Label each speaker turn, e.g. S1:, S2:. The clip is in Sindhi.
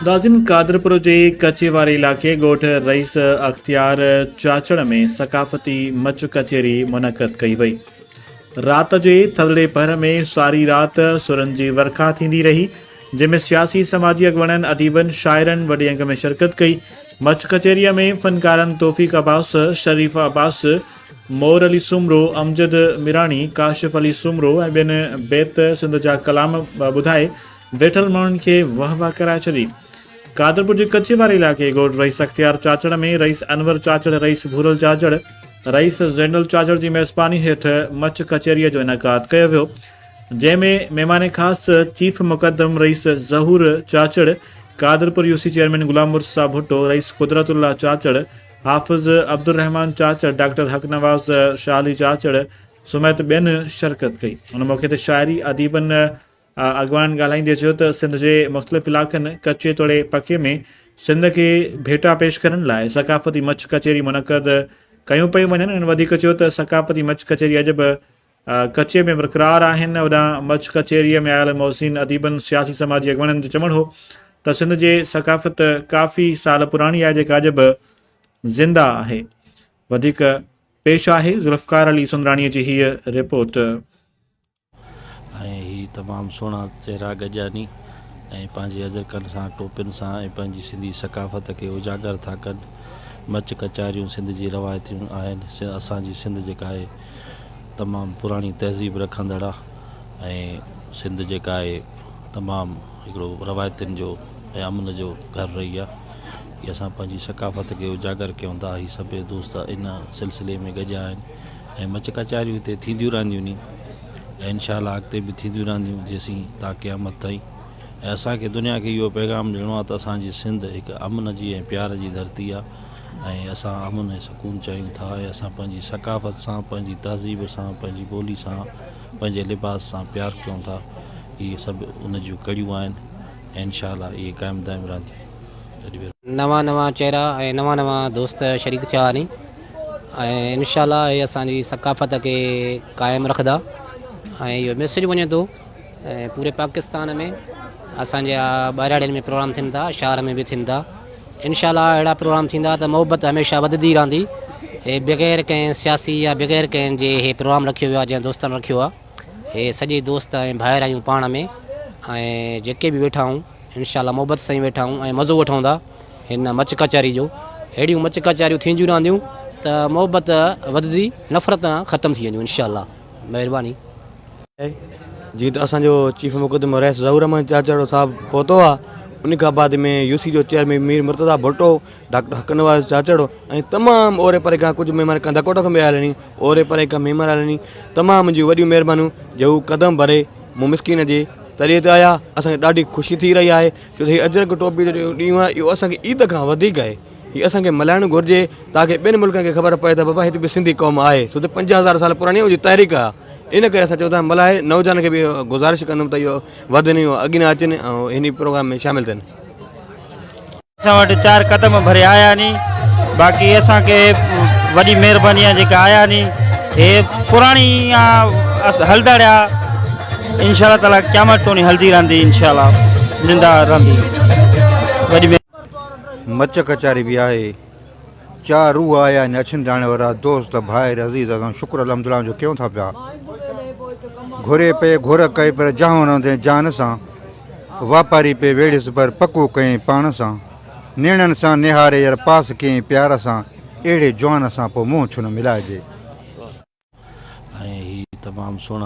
S1: ناظرين قادرپور جي ڪچي واري علائقي ڳوٺ رئيس اختيار چاچڙ ۾ ثقافتي مچ ڪچهري منعقد ڪئي وئي. رات جي ٿڌڙي پهر ۾ ساري رات سرن جي ورکا ٿيندي رهي جنهن ۾ سياسي سماجي اڳواڻن اديبن شاعرن وڏي انگ ۾ شرڪت ڪئي. مچ ڪچهري ۾ فنڪارن توفيق عباس، شريف عباس، مور علي سومرو، امجد ميراڻي، ڪاشف علي سومرو ۽ ٻين بيت سنڌ جا ڪلام ٻڌائي ويٺل ماڻهن کي واهه واهه ڪرائي ڇڏي. قادرپور جي ڪچي واري علائقي ڳوٺ رئيس اختيار چاچڙ ۾ رئيس انور چاچڙ، رئيس ڀورل چاچڙ، رئيس زينل چاچڙ جي ميزباني هيٺ مچ ڪچهريء جو انعقاد ڪيو ويو، جنهن ۾ مهمان خاص چيف مقدم رئيس Zahoor Chachar, Qadirpur UC chairman Ghulam Murtaza Bhutto, رئيس قدرت الله چاچڙ، حافظ عبدالرحمان چاچڙ، ڊاڪٽر حق نواز شاهلي چاچڙ سميت ٻين شرڪت ڪئي. ان موقعي تي شاعري، اديبن، اڳواڻن ڳالهائيندي چيو ته سنڌ جي مختلف علائقن ڪچي توڙي پڪي ۾ سنڌ کي ڀيٽا پيش ڪرڻ لاء ثقافتي مچ ڪچهري منعقد ڪيون پيون وڃن. هنن وڌيڪ چيو ته ثقافتي مچ ڪچهري اڄ به ڪچي ۾ برقرار آهن. هوڏانهن مچ ڪچهري ۾ آيل محسن اديبن سياسي سماجي اڳواڻن جو چوڻ هو ته سنڌ جي ثقافت ڪافي سال پراڻي آهي جيڪا اڄ به زنده آهي. وڌيڪ پيش آهي ذوالفقار علي سندراڻي جي هيء رپورٽ.
S2: ۽ هي تمام سهڻا چهرا گڏجاني ۽ پنهنجي اجرڪن سان ٽوپين سان ۽ پنهنجي سنڌي ثقافت کي اجاگر ٿا ڪن مچ ڪچهريون سنڌ جي روايتيون آهن اسان جي سنڌ جيڪا آهي تمام پراڻي تهذيب رکندڙ آ ۽ سنڌ جيڪا آهي تمام هڪڙو روايتن جو ۽ امن جو گهر رهي آ هي اسان پنهنجي ثقافت کي اجاگر ڪيون ٿا هي سڀئي دوست ان سلسلي ۾ گڏيا آهن ۽ مچ ڪچهريون هتي ٿينديون رهنديون ني ۽ انشاء الله اڳتي به ٿينديون رهنديون جيسين تا قيامت تائين ۽ اسان کي دنيا کي اهو پيغام ڏيڻو آهي ته اسان جي سنڌ هڪ امن جي ۽ پيار جي ڌرتي آهي ۽ اسان امن ۽ سڪون چاهيون ٿا ۽ اسان پنهنجي ثقافت سان پنهنجي تهذيب سان پنهنجي ٻولي سان پنهنجي لباس سان پيار ڪيون ٿا اهي سڀ ان جون ڪڙيون آهن ۽ انشاء الله اهي قائم دائم رهنديون.
S3: نوان نوان چهرا ۽ نوان نوان دوست شريڪ ٿيا آهن ۽ انشاء الله هي اسان جي ثقافت کي قائم رکندا ۽ اهو ميسيج وڃي ٿو ۽ پوري پاڪستان ۾ اسان جا ٻهراڙين ۾ پروگرام ٿين ٿا شهر ۾ به ٿين ٿا انشاء الله اهڙا پروگرام ٿيندا ته محبت هميشه وڌندي رهندي هي بغير ڪنهن سياسي يا بغير ڪنهن جي هي پروگرام رکيو ويو آهي جنهن دوستن رکيو آهي هي سڄي دوست ۽ ڀائر آهيون پاڻ ۾ ۽ جيڪي به ويٺا آهيون انشاء الله محبت سان ئي ويٺا آهيون ۽ مزو وٺون ٿا هن مچ ڪچهري جو اهڙيون مچ ڪچهريون ٿينديون رهنديون ته محبت وڌندي نفرت ختم ٿي وينديون انشاء الله مهرباني.
S4: جيئن ته اسان جو چيف مقدم رئيس ظهور احمد چاچڙو صاحب پهتو آ ان کان بعد ۾ يو سي جو چيئرمين مير مرتضيٰ ڀٽو ڊاڪٽر حق نواز چاچڙو ۽ تمام اوري پري کان ڪجهه مهمان ڪنڌڪوٽ کان به آيل آهن اوري پري کان مهمان آيل آهن تمام جون وڏيون مهربانيون جو هو قدم ڀري مون مسڪين جي تري تي آيا اسان کي ڏاڍي خوشي ٿي رهي آهي ڇو ته هي اجرڪ ٽوپي جو جيڪو ڏينهن آهي اهو اسان کي عيد کان وڌيڪ آهي هي اسان کي ملهائڻ گهرجي تاڪه ٻين ملڪن کي خبر پئي ته بابا هتي به سنڌي قوم آهي ڇو ته 5000 سال پراڻي ان جي تحريڪ آهي ان ڪري اسان چئون ٿا ملهائي نوجوانن کي به گذارش ڪندم ته اهو وڌن اهو اڳين اچن ۽ هن پروگرام ۾ شامل ٿين.
S5: اسان وٽ چار قدم ڀري آيا ني باقي اسان کي وڏي مهرباني آ جيڪا آيا ني هي پراڻي آ هلدڙ آ انشاء الله تعالي قيامت توڻي هلدي رهندي انشاء الله زنده رهندي وڏي
S6: مچ ڪچاري به آهي چار روح آيا آهن اڇن ڊاڻي وارا دوست ڀائر عزيز اسان شڪر الحمدلله جو ڪيون ٿا پيا گهري پئي گهر ڪئي پر جهون رهندين جان سان واپاري پئي ويڙهيس پر پڪو ڪيائين پاڻ سان نيڻن سان نهاري ير پاس ڪيائين پيار سان اهڙي جوان سان پوء منهن ڇو نه ملائجي.
S2: ۽ هي تمام سهڻا.